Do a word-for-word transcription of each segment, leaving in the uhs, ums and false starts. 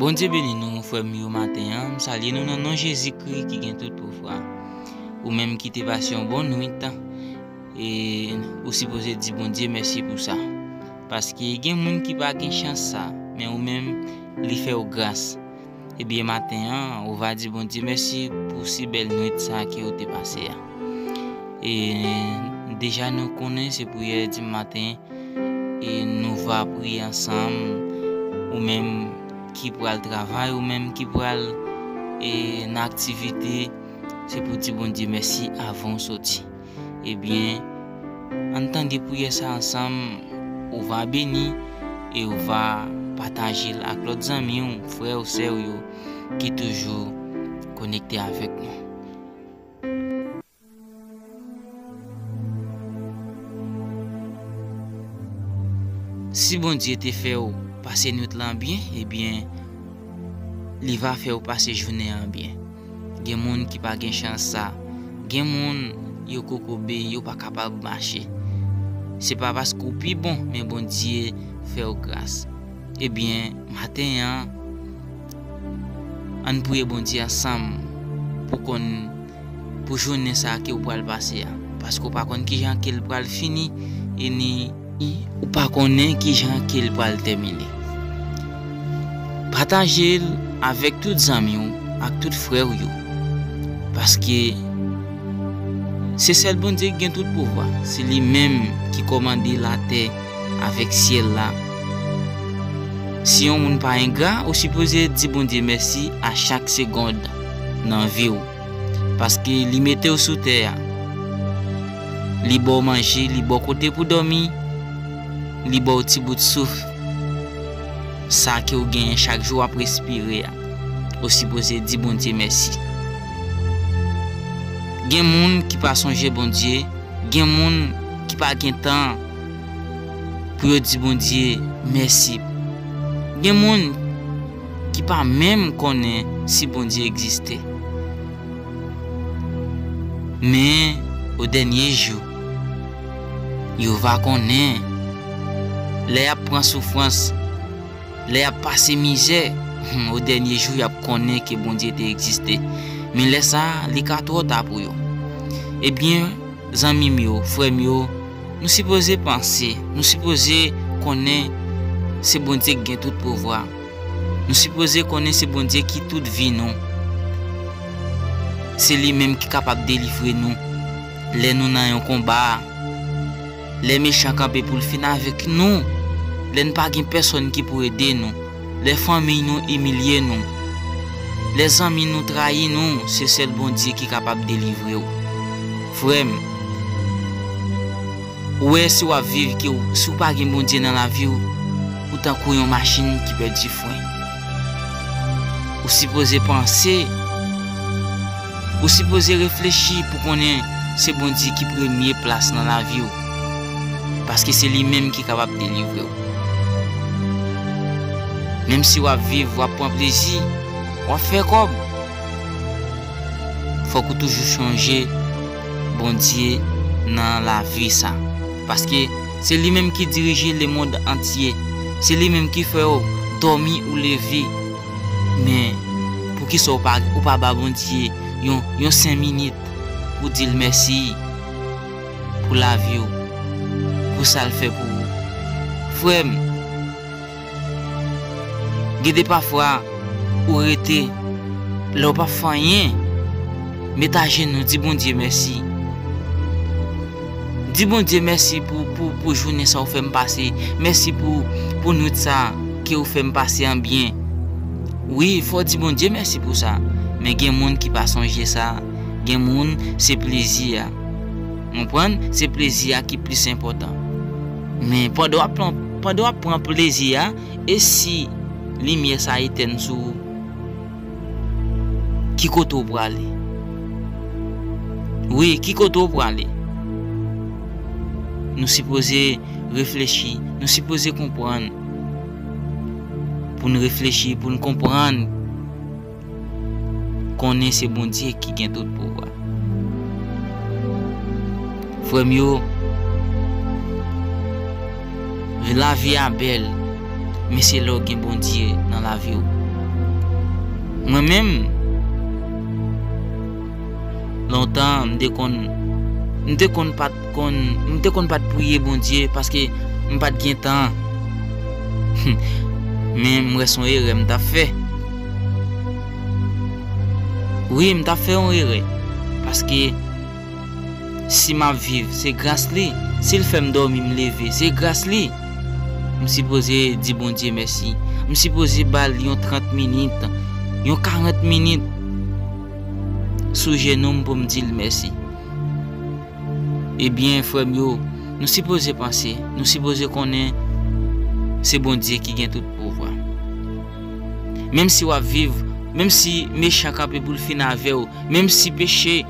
Bondye beni nou, frè m yo, maten an. M salye nou nan non Jezikri ki gen tout pouvwa. Ou menm ki te pase yon bon nwit, e ou sipoze di Bondye mèsi pou sa. Paske gen moun ki pa gen chans sa, men ou menm, li fè w gras. Ebyen, maten an, ou va di Bondye mèsi pou si bèl nwit sa ke ou te pase a. E deja nou konnen se priyè dimaten, e nou va priye ansanm, ou menm ki pral travay, ou menm ki pral, e, nan aktivite, se pou di Bondye mèsi avan w soti. Ebyen, ann tande priyè sa ansanm, ou va beni e ou va pataje l ak lòt zanmi w, frè w, sè w yo ki toujou konekte avèk nou. Si Bondye te fè w pase nwit lan byen, ebyen, li va fè w pase jounen an byen. Gen moun ki pa gen chans sa. Gen moun yo kokobe, yo pa kapab mache. Se pa paske w pi bon, men Bondye fè w gras. Ebyen, maten an, ann priye Bondye ansanm pou konn, pou jounen sa ke w pral pase a. Paske w pa konn kijan ke l pral fini, e ni ou pa konnen kijan ke l pral tèmine. Pataje l avèk tout zanmi w ak tout frè w yo. Paske se sèl Bondye ki gen tout pouvwa. Se li menm ki kòmande latè avèk syèl la. Si yon moun pa engra, ou sipoze di Bondye mèsi a chak segond nan vi w. Paske li mete w sou tè a. Li ba w manje, li ba w kote pou dòmi, li ba w ti bout souf. Sa ke w genyen chak jou w ap respire a, ou sipoze di Bondye mèsi. Gen moun ki pa sonje Bondye, gen moun ki pa gen tan pou yo di Bondye mèsi. Gen moun ki pa menm konnen si Bondye egziste. Men, o dènye jou, yo va konnen, lè y ap pran soufrans, lè y ap pase mizè, o dènye jou, y ap konnen ke Bondye te egziste. Men lè sa a, li ka twò ta pou yo. Ebyen, zanmi m yo, frè m yo, nou sipoze panse, nou sipoze konnen se Bondye ki gen tout pouvwa. Nou sipoze konnen se Bondye ki tout vi nou. Se li menm ki kapab delivre nou lè nou nan yon konba. Lè mechan kanpe pou l fin avèk nou, lè n pa gen pèsonn ki pou ede nou, lè fanmiy nou imilye nou, lè zanmi nou trayi nou, se sèl Bondye ki kapab delivre w. Frè m, ou wè si w ap viv ke w, si w pa gen Bondye nan lavi w, ou tankou yon machin ki pèdi fren. Ou sipoze panse, ou sipoze reflechi pou konnen se Bondye ki premye plas nan lavi w. Paske se li menm ki kapab delivre w. Menm si w ap viv, w ap pran plezi, w ap fè kòb, fòk ou toujou chonje Bondye nan lavi sa. Paske se li menm ki dirije lemonn antye. Se li menm ki fè w dòmi ou leve. Men, poukisa w pa, ou pa ba Bondye yon, yon senk minit pou di l mèsi pou lavi w, pou sa l fè pou ou? Frè m, gen de pafwa, ou rete, lè w p ap fè anyen, met ajenou, di Bondye mèsi. Di Bondye mèsi pou, pou, pou jounen sa w fè m pase. Mèsi pou, pou nwit sa ke w fè m pase an byen. Wi, fò w di Bondye mèsi pou sa. Men gen moun ki pa sonje sa. Gen moun, se plezi a. Ou konprann? Se plezi a ki plis enpòtan. Men pandan w ap pran, pandan w ap pran plezi a, e si limyè sa etèn sou ou, ki kote w prale? Wi, ki kote w prale? Nou sipoze reflechi, nou sipoze konprann. Pou n reflechi, pou n konprann, konnen se Bondye ki gen tout pouvwa. Frè m yo, lavi a bèl, men se lè w gen Bondye nan lavi w. Mwen menm, lontan, m te konn, m te konn pa t konn, m te konn pa t priye Bondye paske m pa t gen tan. Men m wè se yon erè m t ap fè. Wi, m t ap fè yon erè. Paske si m ap viv, se gras li. Si l fè m dòmi, m leve, se gras li. M sipoze di Bondye mèsi. M sipoze ba l yon trant minit, yon karant minit sou jenou m pou m di l mèsi. Ebyen, frè m yo, nou sipoze panse, nou sipoze konnen se Bondye ki gen tout pouvwa. Menm si w ap viv, menm si mechan kanpe pou l fin avè w, menm si peche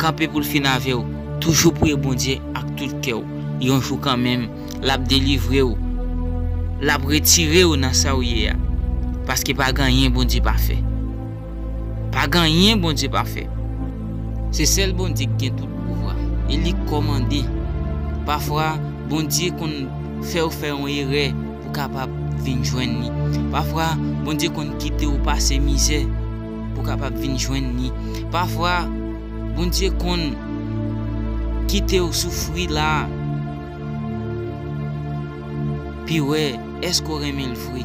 kanpe pou l fin avè w, toujou priye Bondye ak tout kè w. Yon jou kanmenm, l ap delivre w, l ap retire w nan sa w ye a. Paske pa gen anyen Bondye pa fè. Pa gen anyen Bondye pa fè. Se sèl Bondye ki gen tout pouvwa. E li k kòmande. Pafwa, Bondye konn fè w fè yon erè pou w kapab vin jwenn li. Pafwa, Bondye konn kite w pase mizè pou w kapab vin jwenn li. Pafwa, Bondye konn kite w soufri la, pi wè èske w renmen l vre.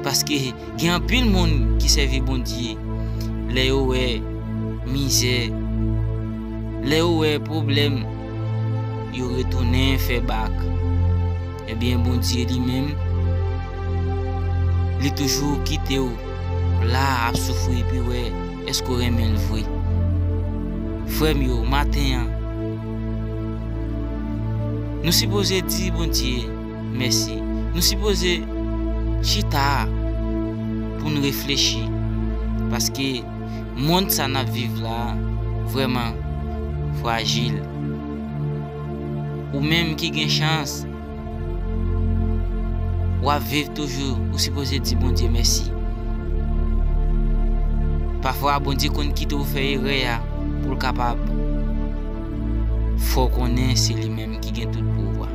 Paske gen anpil moun ki sèvi Bondye, lè yo wè mizè, lè yo wè pwoblèm, yo retounen fè bak. Ebyen, Bondye li menm, li toujou kite w la ap soufri, epi wè èske w renmen l vre. Frè m yo, maten an, nou sipoze di Bondye mèsi. Nou sipoze chita pou n reflechi. Paske mond sa n ap viv la vrèman frajil. Ou menm ki gen chans, w ap viv toujou, ou sipoze di Bondye mèsi. Pafwa, Bondye konn kite w fè erè a pou l kapab fè w konnen se li menm ki gen tout pouvwa.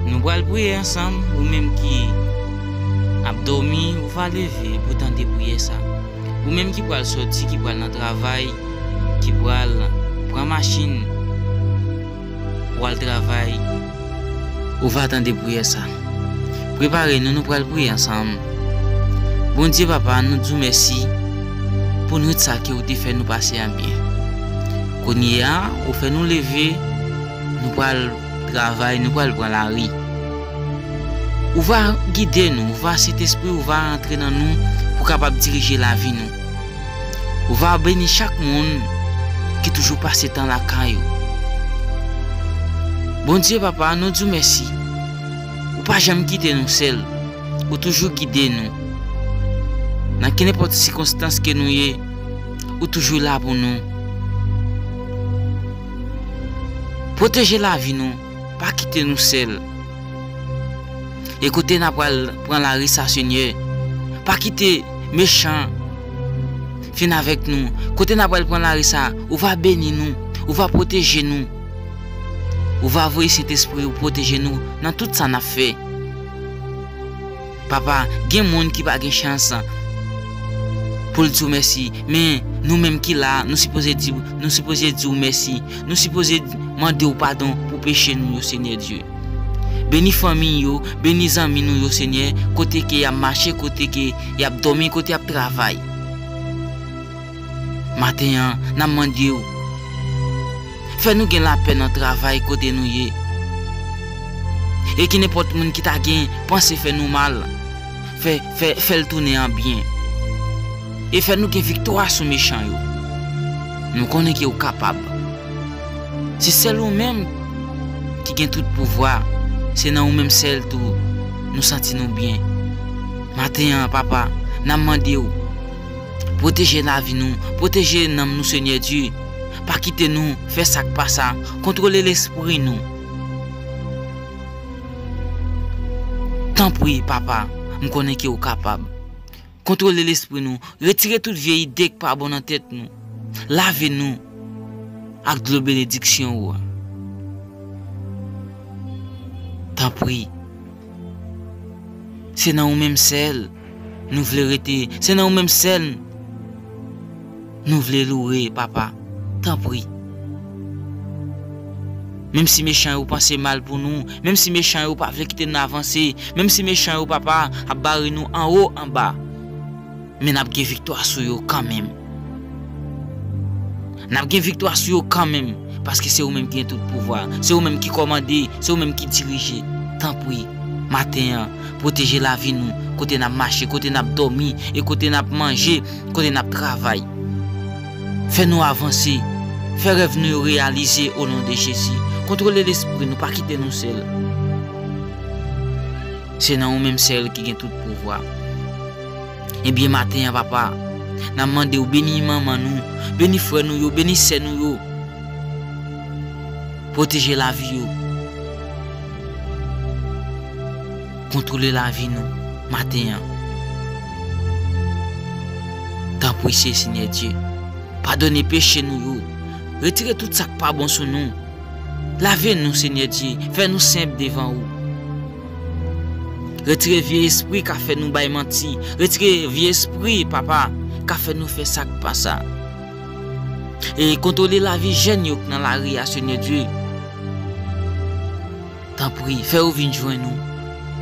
Nou pral priye ansanm, ou menm ki ap dòmi, ou va leve pou tande priyè sa. Ou menm ki pral sòti, ki pral nan travay, ki pral pran machin pou al travay, ou va tande priyè sa. Prepare nou, nou pral priye ansanm. Bondye Papa, nou di w mèsi pou nwit sa ke w te fè nou pase an byen. Kounye a, ou fè nou leve, nou pral travay, nou pral pran lari. Ou va gide nou, ou va Sentespri, ou va antre nan nou pou kapab dirije lavi nou. Ou va beni chak moun ki toujou pase tan lakay ou. Bondye Papa, nou di w mèsi. Ou pa janm kite nou sèl. Ou toujou gide nou. Nan kenenpòt sikonstans ke nou ye, ou toujou la pou nou. Pwoteje lavi nou, pa kite nou sèl. E kote n ap pral pran lari sa, Senyè, pa kite mechan fin avèk nou. Kote n ap pral pran lari sa, ou va beni nou, ou va pwoteje nou. Ou va voye Sentespri ou pwoteje nou nan tout sa n ap fè. Papa, gen moun ki pa gen chans pou l di w mèsi, men nou menm ki la, nou sipoze di, nou sipoze di w mèsi. Nou sipoze mande w padon pou peche nou yo, Senyè Dye. Beni fanmi yo, beni zanmi nou yo, Senyè, kote ke y ap mache, kote ke y ap dòmi, kote y ap travay. Maten an, n ap mande w, fè nou gen lapè nan travay kote nou ye. E ki nenpòt moun ki ta gen panse fè nou mal, fè, fè, fè l tounen an byen. E fè nou gen viktwa sou mechan yo. Nou konnen ke w kapab. Se sèl ou menm ki gen tout pouvwa. Se nan ou menm sèl tou nou santi nou byen. Maten an, Papa, n ap mande w, pwoteje lavi nou, pwoteje nanm nou, Senyè Dye. Pa kite nou fè sa k pa sa. Kontwole lespri nou. Tanpri, Papa, m konnen ke w kapab. Kontwole lespri nou. Retire tout vye ide k pa bon nan tèt nou. Lave nou ak dlo benediksyon ou a. Tanpri, Se nan ou menm sèl nou vle rete. Se nan ou menm sèl nou vle loure, Papa. Tanpri. Menm si mechan yo panse mal pou nou, menm si mechan yo pa vle kite n avanse, menm si mechan yo, Papa, ap bare nou anwo, anba, men n ap gen viktwa sou yo kanmenm. N ap gen viktwa sou yo kanmenm, paske se ou menm ki gen tout pouvwa. Se ou menm ki kòmande, se ou menm ki dirije. Tanpri, maten an, pwoteje lavi nou, kote n ap mache, kote n ap dòmi, e kote n ap manje, kote n ap travay. Fè nou avanse, fè rèv nou yo reyalize o non de Jezi. Kontwole lespri nou, pa kite nou sèl. Se nan ou menm sèl ki gen tout pouvwa. Ebyen, maten an, Papa, n ap mande w beni manman nou, beni frè nou yo, beni sè nou yo. Pwoteje lavi yo. Kontwole lavi nou maten an. Tanpri, Senyè Dye, padone peche nou yo. Retire tout sa k pa bon sou nou. Lave nou, Senyè Dye, fè nou senp devan ou. Retire vye espri k ap fè nou bay manti. Retire vye espri, Papa, k ap fè nou fè sa k pa sa. E kontwole lavi jèn yo k nan lari a, Senyè Dye. Tanpri, fè yo vin jwenn ou.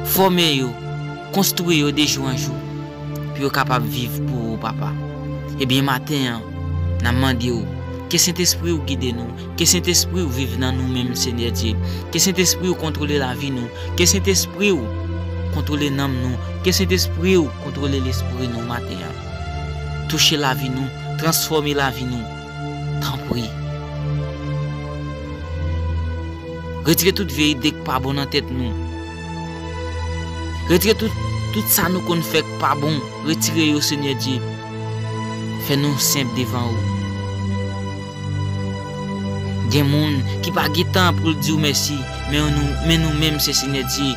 Fòme yo, konstwi yo de jou an jou, pou yo kapab viv pou ou, Papa. Ebyen, maten an, n ap mande w, ke Sentespri w gide nou, ke Sentespri w viv nan nou menm, Senyè Dye. Ke Sentespri w kontwole lavi nou, ke Sentespri w kontwole nanm nou, ke Sentespri w kontwole lespri nou maten an. Touche lavi nou, transfòme lavi nou. Tanpri. Retire tout vye ide k pa bon nan tèt nou. Retire tout, tout sa nou konn fè k pa bon. Retire yo, Senyè Dye. Fè nou senp devan ou. Gen moun ki pa gen tan pou l di w mèsi, men nou, men nou menm, se Senyè Dye,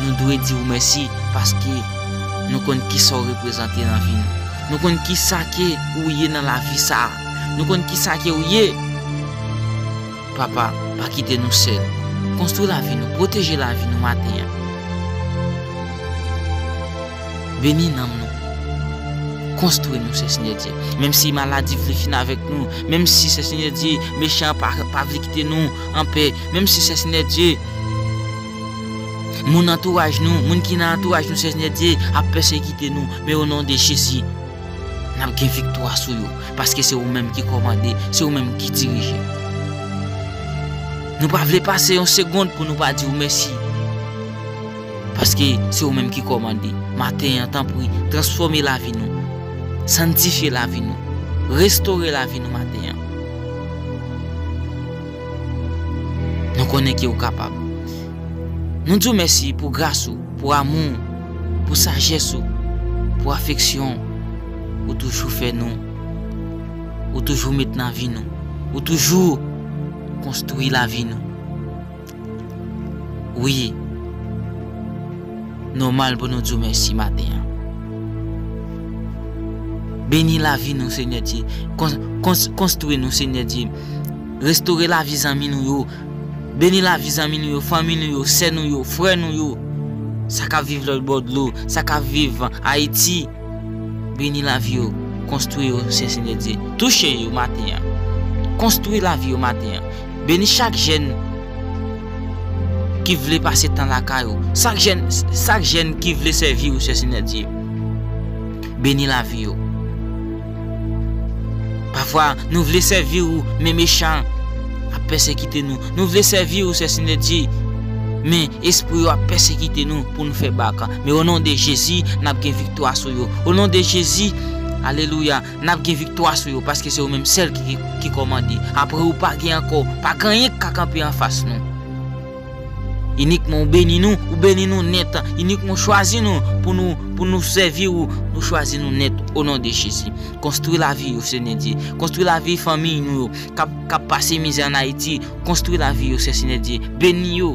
nou dwe di w mèsi, paske nou konn kisa w reprezante nan vi nou. Nou konn kisa ke ou ye nan lavi sa a. Nou konn kisa ke ou ye. Papa, pa kite nou sèl. Konstwi lavi nou, pwoteje lavi nou maten an. Beni nanm nou. Konstwi nou, Sè Senyè Dye. Menm si maladi vle fin avèk nou, menm si, Sè Senyè Dye, mechan pa, pa vle kite nou anpè, menm si, Sè Senyè Dye, moun antouraj nou, moun ki nan antouraj nou, Sè Senyè Dye, ap pèsekite nou, men o non de Jezi, n ap gen viktwa sou yo, paske se ou menm ki kòmande, se ou menm ki dirije. Nou pa vle pase yon segonn pou nou pa di w mèsi. Paske se ou menm ki kòmande. Maten an, tanpri, transfòme lavi nou. Sanntifye lavi nou. Restore lavi nou maten an. Nou konnen ke ou kapab. Nou di w mèsi pou gras ou, pou amou w, pou sajès ou, pou afeksyon ou toujou fè nou, ou toujou met nan vi nou, ou toujou konstwi lavi nou. Wi, nòmal pou nou di w mèsi maten an. Beni lavi nou, Senyè Dye. Kon-, kons-, konstwi nou, Senyè Dye. Restore lavi zanmi nou yo. Beni lavi zanmi nou yo, fanmi nou yo, sè nou yo, frè nou yo. Sa k ap viv lòt bò dlo, sa k ap viv Ayiti. Beni lavi yo, konstwi yo, Sè Senyè Dye. Touche yo maten an. Konstwi lavi yo maten an. Beni chak jèn ki vle pase tan lakay ou. Chak jèn, chak jèn ki vle sèvi ou, Sè Senyè Dye. Beni lavi yo. Pafwa, nou vle sèvi ou, men mechan ap pèsekite nou. Nou vle sèvi ou, Sè Senyè Dye, men espri yo ap pèsekite nou pou nou fè bak. Men o non de Jezi, n ap gen viktwa sou yo. O non de Jezi, alelouya, n ap gen viktwa sou yo, paske se ou menm sèl ki, ki, ki kòmande. Apre ou pa gen ankò, pa gen anyen k ka kanpe anfas nou. Inikman ou beni nou, ou beni nou nèt. Inikman ou chwazi nou pou nou, pou nou sèvi ou, nou chwazi nou nèt o non de Jezi. Konstwi lavi yo, Senyè Dye. Konstwi lavi fanmi nou yo k ap, k ap pase mizè ann Ayiti. Konstwi lavi yo, Sè Senyè Dye. Beni yo.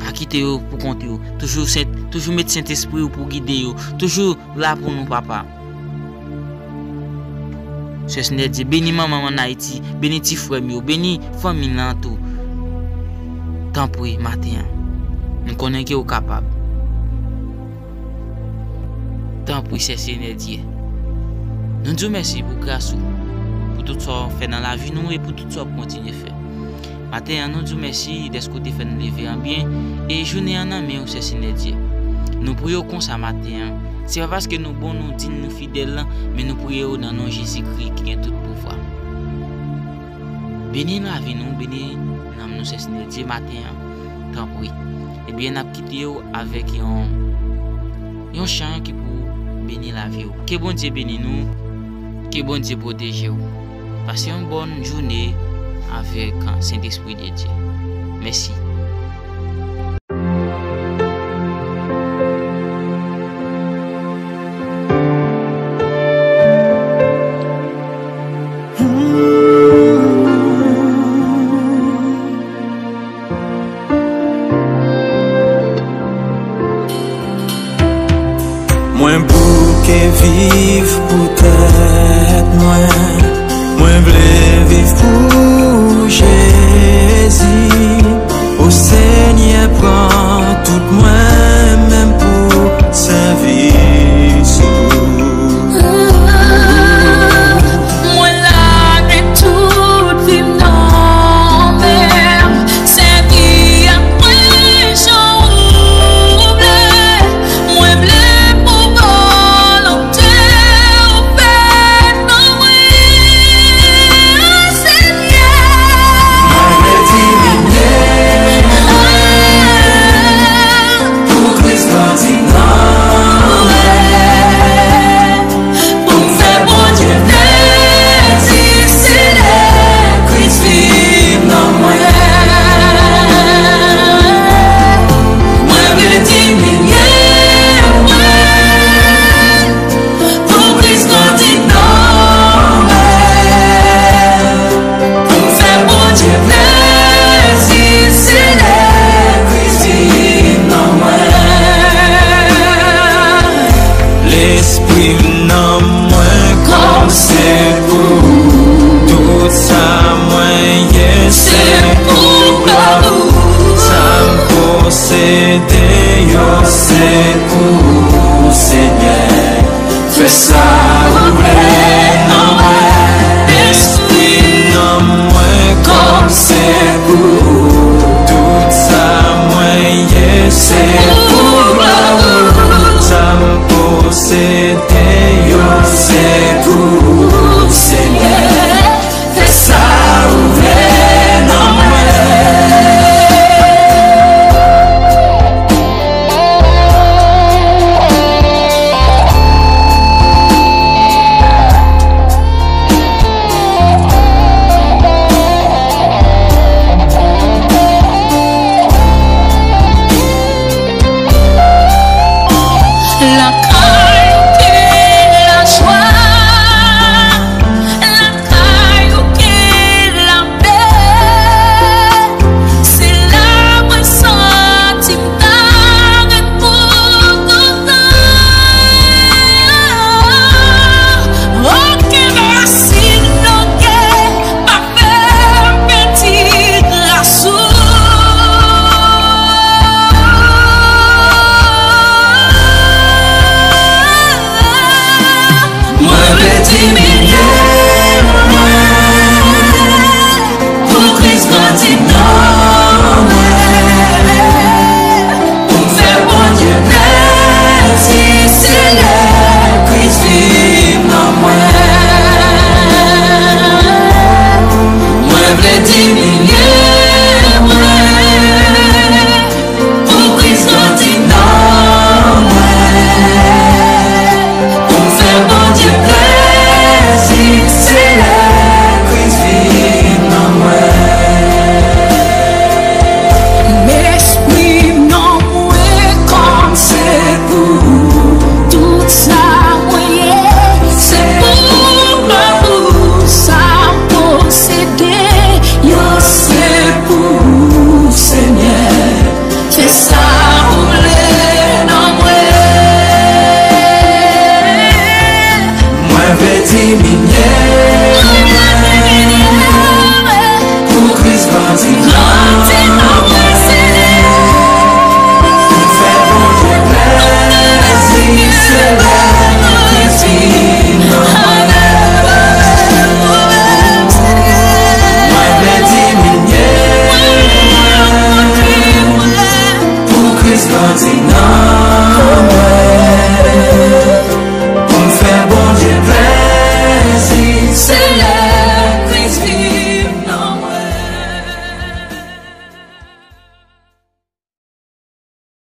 Pa kite yo pou kont yo. Toujou Sent-, toujou met Sentespri w pou gide yo. Toujou la pou nou, Papa. Sè Senyè Dye, beni manman m ann Ayiti, beni ti frè m yo, beni fanmi l lan tou. Tanpri, maten an, nou konnen ke ou kapab. Tanpri, Sè Senyè Dye, nou di w mèsi pou gras ou, pou tout sa w fè nan lavi nou e pou tout sa w ap kontinye fè. Maten an, nou di w mèsi dèske w te fè nou leve an byen, e jounen an nan men w, Sè Senyè Dye. Nou priye w konsa maten an. Se pa paske nou bon, nou diy, nou fidèl, men nou priye w nan non Jezikri ki gen tout pouvwa. Beni lavi nou, beni nanm nou, Sè Senyè Dye, maten an, tanpri. Ebyen, n ap kite w avèk yon, yon chan ki pou beni lavi w. Ke Bondye beni nou, ke Bondye pwoteje w. Pase yon bòn jounen avèk Sentespri de Dye. Mèsi.